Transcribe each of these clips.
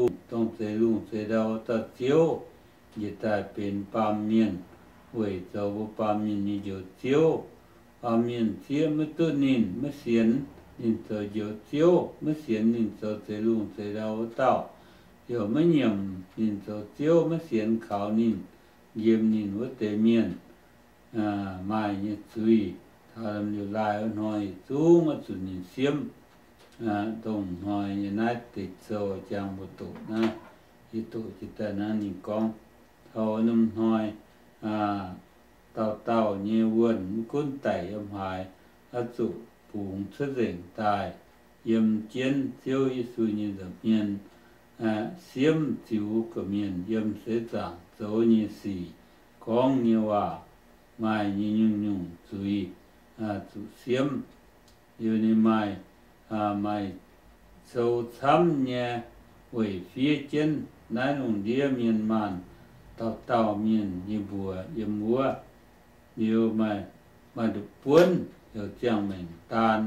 lungh, dongh zeix lungh zeix ndau wuov dauh Ziouv, njiec daaih benx baamh mienh, weic zoux mbuo baamh mienh nyei Njoux Ziouv. Baamh mienh zieqv maiv duqv ninh, maiv sienx ninh zoux Njoux Ziouv, maiv sienx ninh zoux zeix lungh zeix ndau wuov dauh, ziouc maiv nyiemc ninh zoux Ziouv, maiv sienx kaux ninh, nqemh ninh wuov deix mienh maaih nyei zuiz. Taux liuz laai wuov hnoi yietc zungv oix zuqc ninh siemv. Dongh hnoi nyei naaiv deix sou jangx mbuo doqc naaiv, yie doqc jiex daaih naaiv ninh gorngv, taux norm hnoi dauh dauh nyei wuonh mv gunv daic yiem haaix, oix zuqc bungx cuotv nzengc daaih yiem jienv Ziouv Yesu nyei nza'hmien, siemv ziux gorqv-mienh yiem seix zaangc zoux nyei sic, gorngv nyei waac, maaih nyei nyungc-nyungc zuiz zuqc siemv. Liuz ninh maaih, maaih sou camv nyei weic fiev jienv naaiv lungh ndiev mienh maanh dauh dauh mienh nyei mbuox yiem wuov. Liuz maaih, maaih nduqc buonv heuc ziangh maengc daan.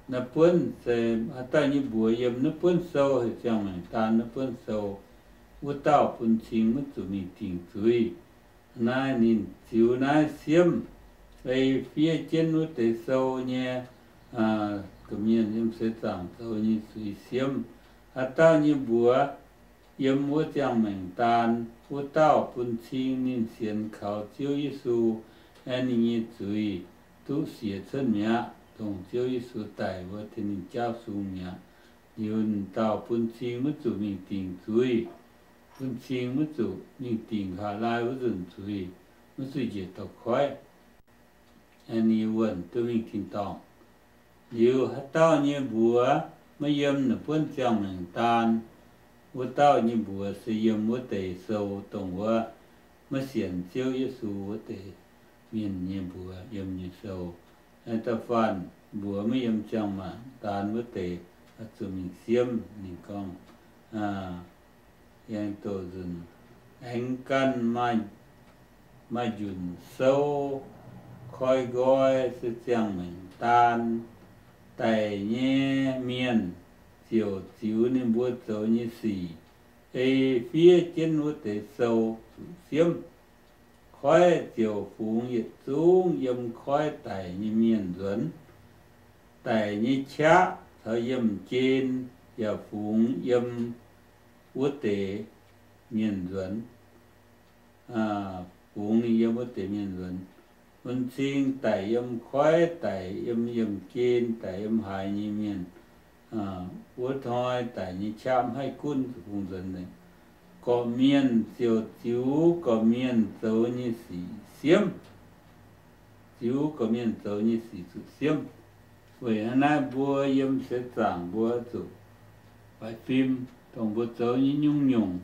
Naaiv buonv se haaix dauh nyei mbuox yiem naaiv buonv sou heuc ziangh maengc daan naaiv buonv sou, wuov dauh bun cing maiv zuqc mingh dingc zuiz. Naaiv ninh ziux naaiv siemv, ei fiev jienv wuov deix sou nyei gorqv-mienh yiem seix zaangc zoux nyei zuiz siemv. Haaix dauh nyei mbuox yiem wuov ziangh maengc daan, wuov dauh bun cing ninh sienx kaux Ziouv Yesu, aengx ninh nyei zuiz duqv siec cuotv mi'aqv, dongh Ziouv Yesu daic wuov tengx ninh jaauv sung mi'aqv. Liuz dauh bun cing maiv zuqc mingh dingc zuiz, bun cing maiv zuqc mingh dingc nqa'haav laai wuov nzunc zuiz, maiv zuqc njiec douz-koiv, aengx ninh nyei wuonh duqv mingh tin-dorngh. Liuz haaix dauh nyei mbuox maiv yiem naaiv buonv ziangh maengc daan, wuov dauh nyei mbuox se yiem wuov deix sou dongh wuov maiv sienx Ziouv Yesu wuov deix mienh nyei mbuox yiem nyei sou. Da'faanh mbuox maiv yiem ziangh maengc daan wuov deix, oix zuqc mingh siemv. Ninh gorngv, aengx doqc nzunc, aengx ganh maaih njunc sou koi nqoi se ziangh maengc daan. Daic nyei mienh ziouc ziux ninh mbuo zoux nyei sic, ei fiev jienv wuov deix sou zuqc siemv. Koiv ziouc fungx yietc zungv yiem koiv daic nyei mienh nzuonx. Daic nyei qaqv caux yiemh gen yaac fungx yiem wuov deix mienh nzuonx. Fungx ninh yiem wuov deix mienh nzuonx. Bun cing daic yiem koiv, daic yiem yiemh gen, daic yiem haaix nyei mienh, wuov hnoi daic nyei qaqv mv haih gunv, zuqc fungx nzuonx. Gorqv-mienh ziouc ziux gorqv-mienh zoux nyei sic siemv. Ziux gorqv-mienh zoux nyei sic zuqc siemv. Weic hnangv naaiv mbuo yiem seix zaangc mbuo zuqc faix fim, dongh mbuo zoux nyei nyungc-nyungc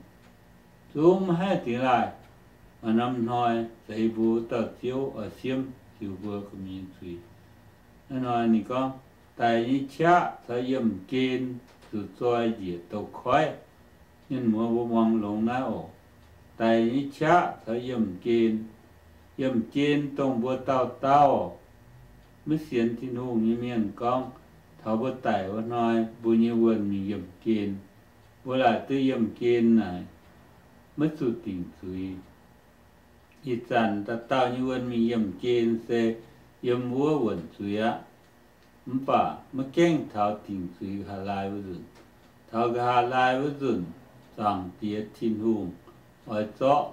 zungv maiv haih dingx laaih. Maaih norm hnoi zeix mbuo wuov dauh Ziouv oix siemv ziux mbuo gorqv-mienh nyei zuiz. Naaiv hnoi ninh gorngv, daic nyei qaqv caux yiemh gen zuqc zoi njiec douz-koiv. Mienh muoz, mbuo muangx longx naaiv oc. Daic nyei qaqv caux yiemh gen. Yiemh gen dongh mbuo dauh dauh maiv sienx Tin-Hungh nyei mienh gorngv, taux mbuo daic wuov hnoi mbuo nyei wuonh mingh yiemh gen. Mbuo laaic duqv yiemh gen naaic, maiv zuqc dingc zuiz. Ih zanc dauh dauh nyei wuonh mingh yiemh gen se yiem wuov wuonc zuiz aqv. Mv baac maiv gaengh taux dingc zuiz nqa'haav laai wuov nzunc. Taux nqa'haav laai wuov nzunc, Zaangc Diex Tin-Hungh oix zorqv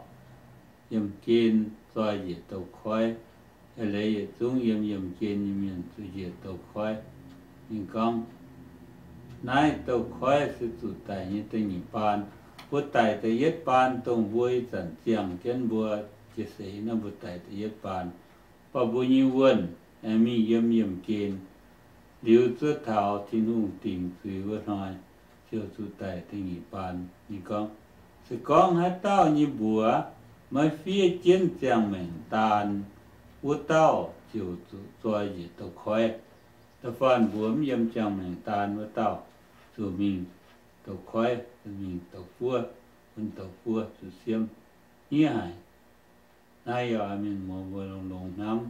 yiemh gen zoi njiec douz-koiv. A'leiz yietc zungv yiem yiemh gen nyei mienh zuqc njiec douz-koiv. Ninh gorngv, naaiv douz-koiv se zuqc daic nyei da'nyeic baan. Mbuo daic da'yietv baan dongh mbuo ih zanc ziangh jienv mbuo jiex seix naaiv, mbuo daic da'yietv baan. Mv baac mbuo nyei wuonh aengx mingh yiem yiemh gen. Liuz zuov taux Tin-Hungh dingc zuiz wuov hnoi, ziouc zuqc daic da'nyeic baan. Ninh gorngv, se gorngv haaix dauh nyei mbuox maiv fiev jienv ziangh maengc daan, wuov dauh ziouc zuqc zoi njiec douz-koiv. Da'faanh mbuox mv yiem ziangh maengc daan wuov dauh zuqc mingh douz-koiv, mingh douz-fuov, bun douz-fuov zuqc siemv. Hniev haic. Naaiv yaac mienh muoz mbuo longx-longx hnamv.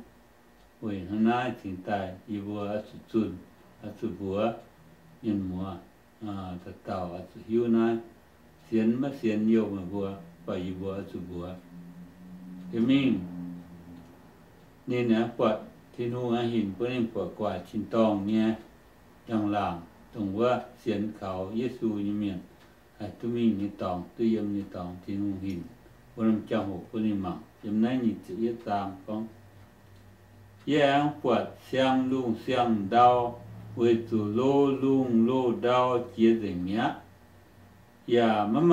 Weic hnangv naaiv cingx daaih yie mbuo oix zuqc zunh, oix zuqc mbuox mienh muoz dauh dauh oix zuqc hiuv naaiv. sienx maiv sienx youh meih mbuo, fai yie mbuo oix zuqc mbuox. Yie mingh, ninh aengx buatc Tin-Hungh aengx hinc bun ninh buatc gu'nguaaic tin-dorngh nyei njang-laangc, dongh wuov sienx kaux Yesu nyei mienh, haih duqv mingh nyei dorngx, duqv yiem nyei dorngx, Tin-Hungh hinc bun norm jauv-hoc bun ninh mangc. Yiem naaiv nyic ziepc yietv zaang gorngv, yie aengx buatc siang-lungh siang-ndau, weic zuqc loz-lungh loz-ndau jiex nzengc mi'aqv. Yaac maiv